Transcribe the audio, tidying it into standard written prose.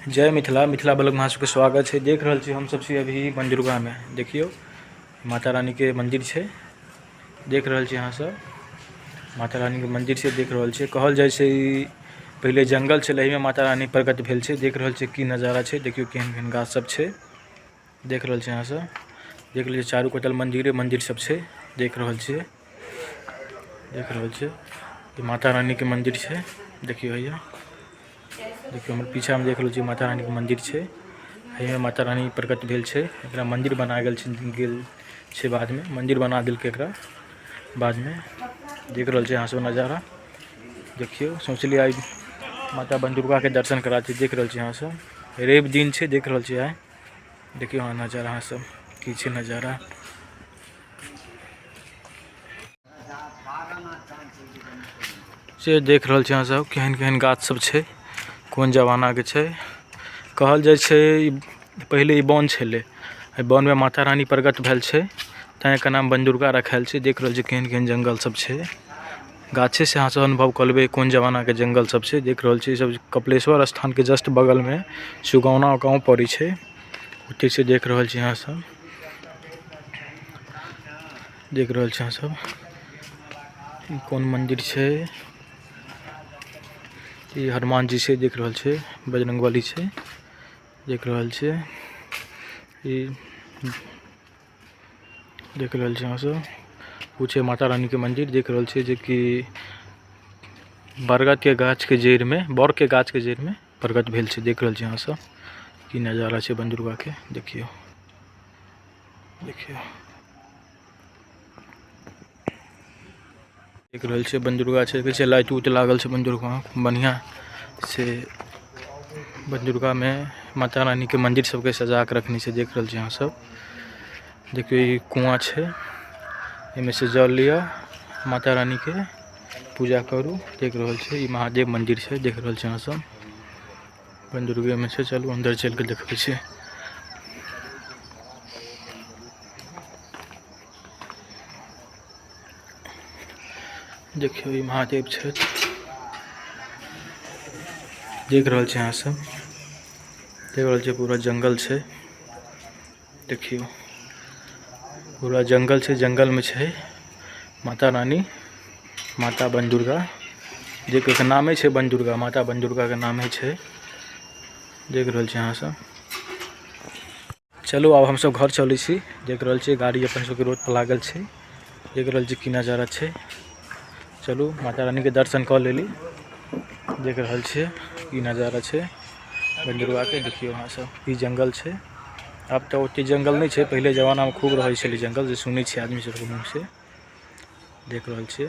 जय मिथिला, मिथिला ब्लॉग में अहाँ सबके स्वागत छै। देख रहल छी हम सब छी अभी बनदुर्गा में। देखियो माता रानी के मंदिर छै, देख रहल छी अहाँ सब माता रानी के मंदिर छै, देख रहल छी। कहल जाय छै ई पहिले जंगल छलै, एहिमे माता रानी प्रकट भेल छै। देख रहल छी की नजारा छै, देखियो केहन केहन गाछ सब छै, देख रहल छी अहाँ सब। देख रहल छी चारू कतल मंदिरे मंदिर सब छै, देख रहल छी, देख रहल छी ई माता रानी के मंदिर छै। देखियो हैया, देखियो हमर पीछा में देख रहल छी माता रानी के मंदिर छै, एहिमे माता रानी प्रकट भेल छै। एकरा मंदिर बना गेल छै, गेल छै बाद में मंदिर बना देलकै एकरा बाद में। देख रहल छी अहाँ सब नजारा, देखियो सोचलिए आइ माता बनदुर्गा के दर्शन करा दी। देख रहल छी अहाँ सब, रवि दिन छै, देख रहल छी आइ। देखियो अहाँ नजारा, अहाँ सब की छै नजारा। से देख रहल छी अहाँ सब केहन केहन गाछ सब छै, कोन जमाना के छै। कहल जाइ छै ई पहिले ई वन छलै, एहि वन में माता रानी प्रकट भेल छै, तैं एकर नाम बनदुर्गा रखायल छै। देख रहल छी केहन केहन जंगल सब छै, गाछे से अहाँ सब अनुभव कऽ लेबै कोन जमाना के जंगल सब छै। देख रहल छी ई सब कपिलेश्वर स्थान के जस्ट बगल में सुगौना गाँव पड़ै छै, ओतय से देख रहल छी अहाँ सब। देख रहल छी अहाँ सब ई कोन मंदिर छै, ई हनुमान जी छै, देख रहल छै बजरंगबली छै, देख रहल छै ई, देख रहल छी अहाँ सब। उ छै माता रानी के मंदिर, देख रहल छी जे कि बरगद के गाछ के जड़ में, बर के गाछ के जड़ में प्रकट भेल छै। देख रहल छी अहाँ सब की नजारा छै बनदुर्गा के, देखियो देखियो। देख रहल छै बनदुर्गा छै, देखै छियै लाइट उट लागल छै बनदुर्गा में बढ़िया से। बनदुर्गा में माता रानी के मंदिर सबके सजा के रखने छै, देख रहल छी अहाँ सब। देखियो ई कुआं छै, एमे से जल लिअ, माता रानी के पूजा करू। देख रहल छै ई महादेव मंदिर छै, देख रहल छी अहाँ सब बनदुर्गे में छै। चलू अंदर चल के देखबै छी। देखियो ई महादेव छथि, देख रहल छी अहाँ सब। देख रहल छी पूरा जंगल छै, देखियो पूरा जंगल छै, जंगल में छै माता रानी, माता बनदुर्गा, जे के नामे छै बनदुर्गा, माता बनदुर्गा के नामे छै। देख रहल छी अहाँ सब। चलू आब हमसब घर चलै छी। देख रहल छी गाड़ी अपन सबके रोड पर लागल छै, देख रहल छी की नजारा छै। चलू माता रानी के दर्शन कऽ लेली। देख रहल छियै की नजारा छै बनदुर्गा के। देखियौ अहाँ सब ई जंगल छै। आब तऽ ओते जंगल नहि छै, पहिले जमाना में खूब रहै छलै जंगल, जे सुनै छियै आदमी सबके मुँह से। देख रहल छियै